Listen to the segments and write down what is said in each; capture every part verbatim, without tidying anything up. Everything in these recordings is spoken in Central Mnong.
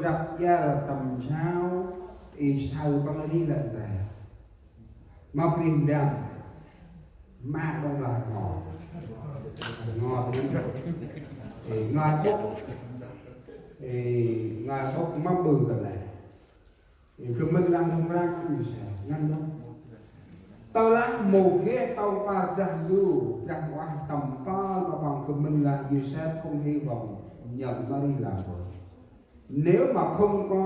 Răp iăr tâm sau, i saơ păng ri lĕ ntrei. Ma bri ndăm. Ma đŏng lah ngo. Ngo tơ ngăn. Ê, ngo bŭk. Ê, ngo bŭk ma ƀư kơ lĕ. Ê, khân may lah rŭng răng ăn Yôsep, ngăn đŏng. Tơ lah mâu geh tông păr Brah Ndu, Brah ueh tâm mpơl ma păng, khân may lah Yôsep không hy vọng nhận Mari làm vợ. Nếu mà không có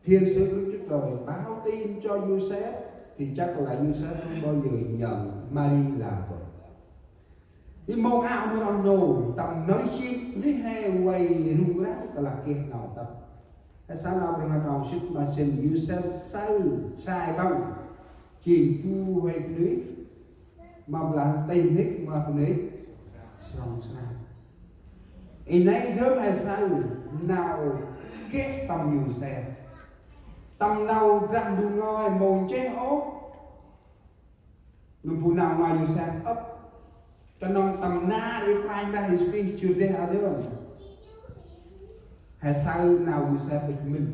thiên sứ Đức Chúa Trời báo tin cho Yôsep, thì chắc là Yôsep không bao giờ nhận Mari làm vợ. I mâu a mâu rau nô, tâm nơh sĭt, nơh he vay rŭng răng tơ lah geh nau tât. He saơ nau Brah Ndu sĭt ma sĭn Yôsep saơ, sai păng. Jêng du huê bunuyh, ma blah tih nik ma bunuyh srŏng srăng. I nây dơm he saơ nau geh tâm Yôsep. Tâm nau Brah Ndu ngơi mâu nchih ôh. Nâm bu nau ngơi Yôsep ăp. Knŏng tâm nar i Kôranh Brah Yêsu Krist jŭr deh a dơm. He saơ nau Yôsep ŭch mĭn.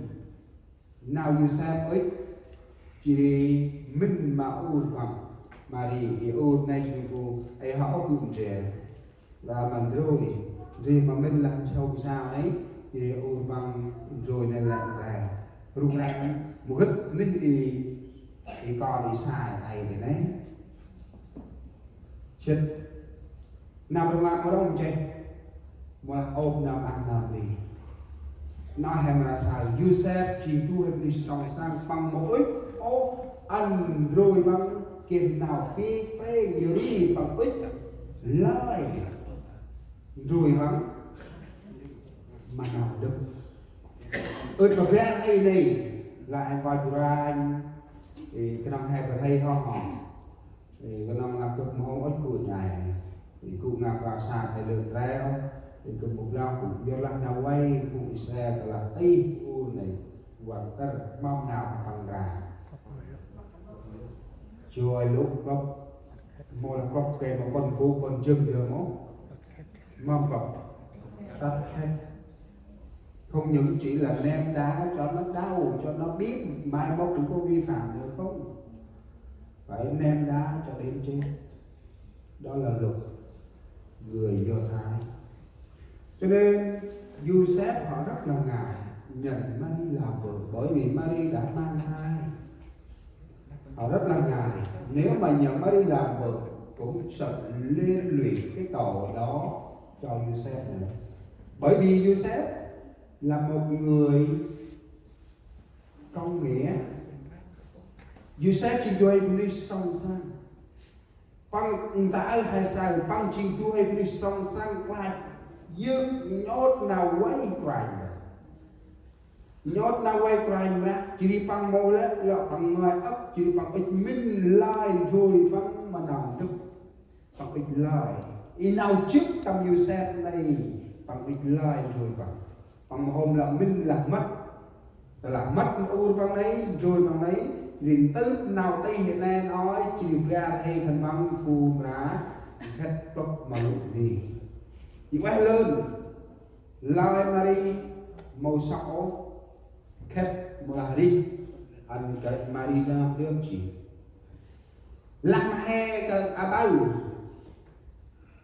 Nau Yôsep ŭch jêh ri mĭn ma ur păng. Mari i ur nây jêng bu ê hŏ ôp gŭ ndrel. Lah ma ndrôi, ndri ma mĭn lah nsông sao nây, jêh ri ur păng ndrôi nây lĕ ntrei. Rŭng răng mâu gĭt nuyh i, i kon i sai ay i nây. Sĭt. Nau rŭng răng mâu rŏng nchih. Mâu lah ôp nau a nau ri. Nau he mra saơ Yôsep jêng du huê bunuyh srŏng srăng păng mâu ŭch ôh ăn ndrôi păng geh nau pik prêng, yor ri păng ŭch lơi ndrôi păng ma nau ndŭp. Ŭch ma bar ay nây, lah he vay du ranh, ê, knŏng he bar ay hŏ hŏ. Ê, knŏng lah gâp mâu ŭch gŭ ngai. Ê, gŭ ngă blang sa he lơ treo. Ê, gâp mâu blang gŭ, yorlah nau vay phung Israel tơ lah tih ur nây, văng tât mâu nau păng ngra. Joi lŭ klŏp, mâu lah klŏp kê ma pôn bu pôn jâng dơ mâu. Mâm băp. Tât khĕt. Không những chỉ là ném đá cho nó đau, cho nó biết mai mốt đừng có vi phạm nữa không. Phải ném đá cho đến chết. Đó là luật người Do Thái. Cho nên Yôsep họ rất là ngại nhận Mari làm vợ, bởi vì Mari đã mang thai. Họ rất là ngại. Nếu mà nhận Mari làm vợ cũng sẽ liên lụy cái tội đó cho Yôsep nữa. Bởi vì Yôsep là một người công nghĩa. Yôsep jêng du huê bunuyh srŏng srăng. Păng nta he saơ păng jêng du huê bunuyh srŏng srăng klach yơk nhŏt nau vay Kôranh. Nhŏt nau vay Kôranh mra, jêh ri păng mâu lĕ lŏ păng ngơi âk, jêh ri păng ŭch mĭn lơi ndrôi păng ma nau ndŭp. Păng ŭch lơi. I nau jêh tâm Yôsep nây, păng ŭch lơi ndrôi păng. Păng mâu hôm lah mĭn lah mât. Tơ lah mât ur păng nây, ndrôi păng nây, jêh ri ntưp nau tih he nây nơh, jêh ri bar he khân păng bu mra khĕt klŏp ma lŭ ri. I ueh lơn. Lơi Mari mâu sŏk ôh, khĕt mâu lah rêh, ăn kơ Mari nơm dơm jêh. Lah ma he kơl aƀaơ,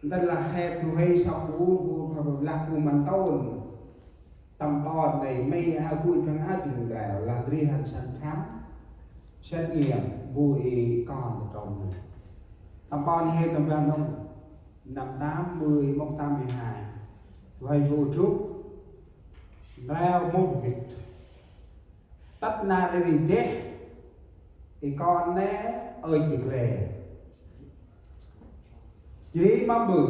ntơm lah he du huê sŏk bu, bu, bu, lah bu măn tôn, tâm ƀon nây, may a gŭ păng a dĭng drao, lah ndri hăn săn khám, xét nghiệm, bu i kon trong nây. Tâm ƀon he tâm ban nông, năm tám mươi mốt, tám mươi hai. Vay bu trúc. Nau mâu bĭt. Tât nar ri deh. I kon nê ơi dĭk lê. Jêh ri mâm ƀư.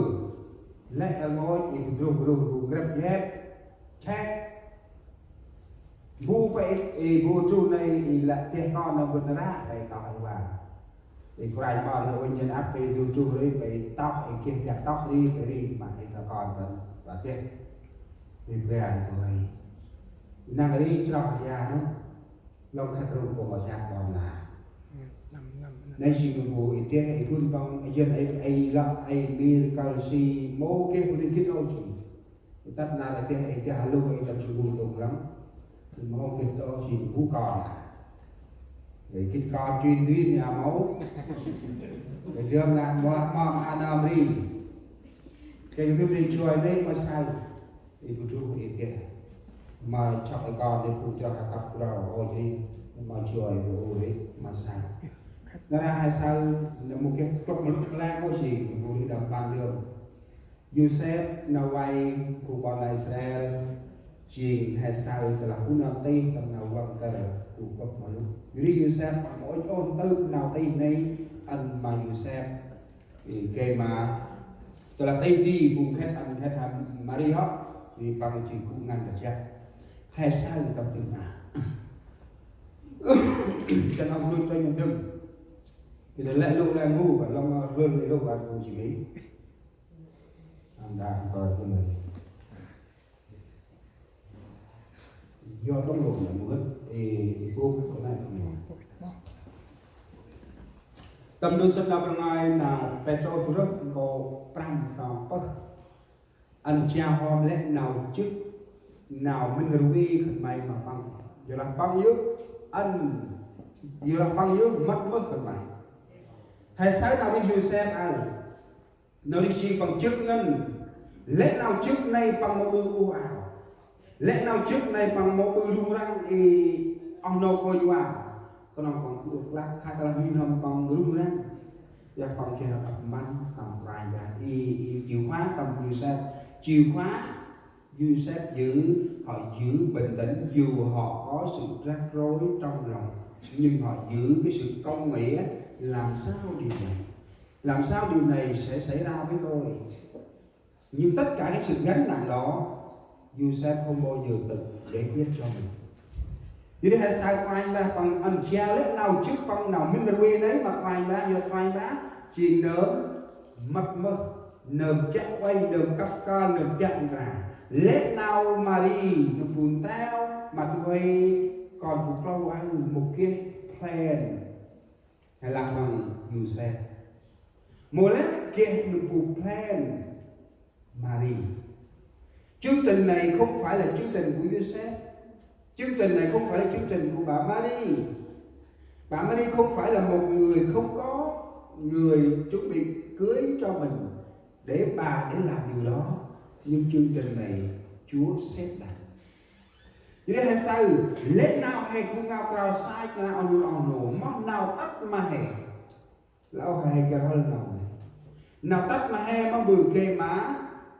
Lĕ rngôch i bu druh ruh bu ngrep jep. Chek. Bu pa i, i bu chu nây i lĕ deh kon nê bu nra pa i kon i wa. I Kôranh ƀon hơi uănh nhăn ăp i du du ri, pa i tŏk, i geh dak tŏk ri, pa ri, ma i ka kon ƀon, ƀon deh. Ri ƀon ƀon hơi. Năng ri chroh ria nô, lŏng khăt rŭng pô ma jăk ƀon la. Nây si nô bu i deh, i gun ƀon, i jên, i, i lŏ, i mir, kăl si, mâu geh bu nê jêt ôh jêh. Tât nar a deh, ê deh a lôh, ê deh jêng bu tông lăng. Mâu gĭt ôh, jêng bu kon. Ê gĭt kon jêng duyên a mâu. Ê deh na mâu lah mâm a nơm ri. Kêng dŭt ri chuai nê ma say. Ê bu druh ê deh. Ma chok ê kon nê bu chok a kăp krao ôh jêh. Ma chuai bu ri ma say. Nar a he say, nê mâu geh klŏk ma lŭk leng ôh jêng, bu ri đăm ban lơm. Yôsep nau vay gŭ ƀon lan Israel, jêng he say tơlah gŭ nau tih tâm nau văng kơl gŭ klŏk ma lŭk. Ri Yôsep păng mâu ŭch ôh ntơm nau tih nây, ăn ma Yôsep, ê, gay ma tơlah tih di phung khât ăn khât hăn Mari hŏ, ri păng jêng gŭ ngăn rjăp. He say tâm tih na. Chân ŏk lŭt ta nhŭm dơm. Kơ lĕ lŭ lĕ ngŭ, kơ lŏng lơm lĕ lŭ kơ tông jêng ri. Ăn đa kơ tông ri. Yua tông lŭ lĕ ngŭ, ê, ê, kôk, kôk nai, kôk nai. Tâm du sĭt nau păng ngai na Pêtrôs rơh nkô̆ prăm trong pơh. Ăn jao hŏm lĕ nau jŏk, nau mĭn rvê khân may ma păng. Yorlah păng yơh, ăn, yorlah păng yơh mât mơh khân may. He say nau ri Yôsep aơ. Nau ri jêng păng jŏk ngăn. Lĕ nau jŏk nây păng mâu ƀư uh ao. Lĕ nau jŏk nây păng mâu ƀư rŭng răng ê oh nô kônh va. Knŏng păng ƀư klăk, kha tơlah mĭn hŏm păng rŭng răng. Yơh păng geh nau đăp mpăn tâm Kôranh Brah. Ê, ê, chìa khóa tâm Yôsep. Chìa khóa Yôsep giữ, họ giữ bình tĩnh dù họ có sự rắc rối trong lòng. Nhưng họ giữ cái sự công nghĩa. Làm sao điều này? Làm sao điều này sẽ xảy ra với tôi? Nhưng tất cả cái sự gánh nặng đó, Yôsep không bao giờ tự giải quyết cho mình. Jêh ri he say Kôranh Brah păng ăn jao lĕ nau jŏk păng nau mĭn rvê nây ma Kôranh Brah, yorlah Kôranh Brah jêng nơm mât mơh, nơm chiă uănh, nơm kăp kơl, nơm chiă nkra. Lĕ nau Mari, nơm bu ntreo ma du huê kon bu klâu aơ, mâu geh plan. He lah păng Yôsep. Mâu lĕ geh nơm bu plan Mari. Chương trình này không phải là chương trình của Yôsep. Chương trình này không phải là chương trình của bà Mari. Bà Mari không phải là một người không có người chuẩn bị cưới cho mình để bà để làm điều đó. Nhưng chương trình này Chúa sắp đặt. Jêh ri he say, lĕ nau he gŭ ngao krao sach nau oh nô, oh nô, moh nau tât ma he. Lah ôh he geh rhâl nau nây. Nau tât ma he mâu ƀư gay ma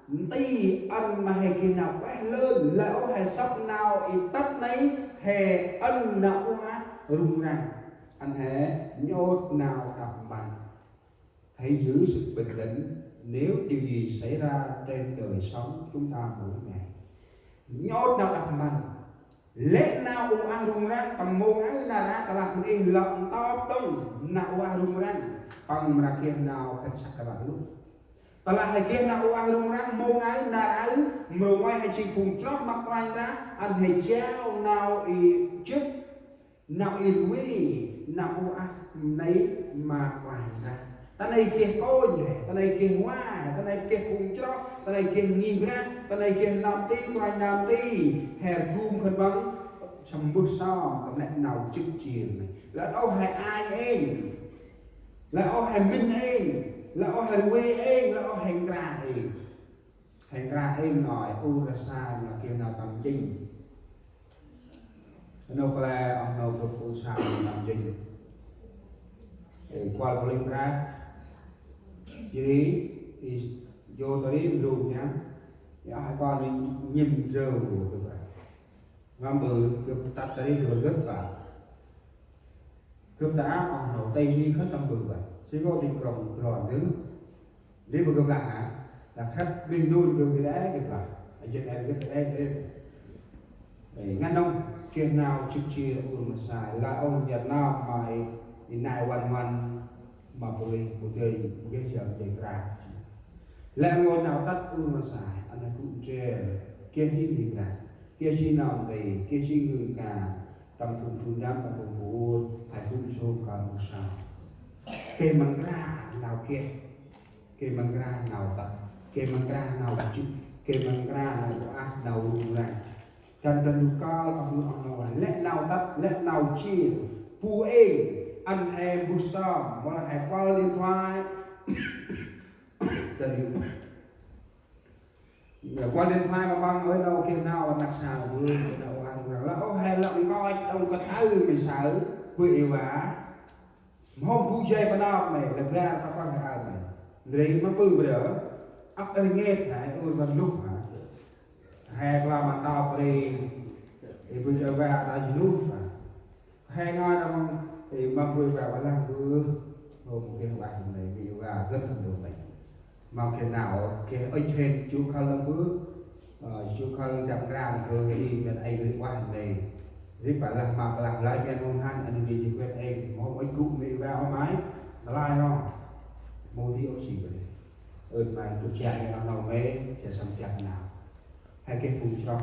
nti, ăn ma he geh nau ueh lơn. Lah ôh he sŏk nau i tât nây, he ăn nau ueh rŭng răng. Ăn he nhôt nau đăp mpăn. Hãy giữ sự bình tĩnh nếu điều gì xảy ra trên đời sống chúng ta mỗi ngày. Nhôt nau đăp mpăn. Lĕ nau ueh rŭng răng tâm mông aơ nar aơ, tơlah khân ih lŏ ntop đŏng nau ueh rŭng răng, păng mra geh nau khân săk kơ lăp lŭ. Tơlah he geh nau ueh rŭng răng mông aơ nar aơ, mrô ngoai he jêng phung chroh ma Kôranh Brah, ăn he jao nau i jŏk, nau i rvê, nau ueh nây ma Kôranh Brah. Ta nây geh kônh he, ta nây geh wa he, ta nây geh phung chroh, ta nây geh ngih Brah, ta nây geh nơm nti, Kôranh nơm nti, he rgum khân păng săm mbơh sơm, ta nây nau jŏk jêr nây. Lah ôh he ay êng, lah ôh he mĭn êng, lah ôh he rvê êng, lah ôh he nkra êng. He nkra êng nơh, ur a sa nơh geh nau tâm jêng. Nô kle oh nô gâp ur sa nơh tâm jêng. Ê, kuăl pôlih nkra. Jêh ri, i, yô ta ri ndrung nhăm. Ya, he kon nây nhĭm ndrung gâp. Ngăm bơ gâp tât ta ri gâp gâp ba. Gâp ta oh nô tây ni khân tâm bơ ba. Sĭ gô đĭ krŏng krŏng gâp. Ri bơ gâp lah hă. Lah khât ƀĭng dun gâp gĭt ê gâp lah. A jêh ê gâp ê gâp. Ê, ngăn nông geh nau jŏk jêr ur ma sai. Lah ôh njăt nau ma i, i nai wan wan ma pôlih pôlih geh jam jêng kra. Lĕ ngôi nau tât ur ma sai, ăn he gŭ ndrel, geh jêng jêng kra. Geh jêng nau nti, geh jêng ngưng ka, tâm phung phung đăm, tâm phung phung ur, he gŭ nsông ka ma sai. Geh ma nkra nau geh, geh ma nkra nau tât, geh ma nkra nau jŏk, Kê măng kra nau ueh nau rŭng răng. Dăn dăn du kal ăp hư oh nô lĕ nau tât lĕ nau jêr. Bu êng ăn he mbơh sơm mâu lah he kuăl điện thoại. Dăn du kuăl điện thoại ma păng ơi nau kê nau năk sa bơh kê nau ueh rŭng răng. Lah ôh he lăp nkoch ŏng kơt aơ mê saơ bơh ê va. Mhôm gŭ jay pa nau mê lĕ bar pa păng he aơ mê. Ndri ma bơh brơ. Ăp ơ ngêt he ur ma lŭk ha. He kla ma tao pri. Ê bơh ê va ta jnuh ha. He ngai nau măng ê ma bơh va ba lah bơh. Mhôm kê ueh mê bơh ê va gĭt tâm du mê. Mâu kê nau kê ŭch hên chu khăl nâm bơh. Ơ, chu khăl nâm jăp nkra nâm bơh i ngăn ai rip ueh nâm bơh. Rip pa lah ma pa lah lai ngăn hông hăn ăn ngăn ji kuet ai mâu ŭch gŭ mê va ơ mai. Lai hông. Mâu di ôh si bơh. Ơt mai gŭ jăk nê oh nô mê, jăk sâm jăk nau. Hai kê phung chroh.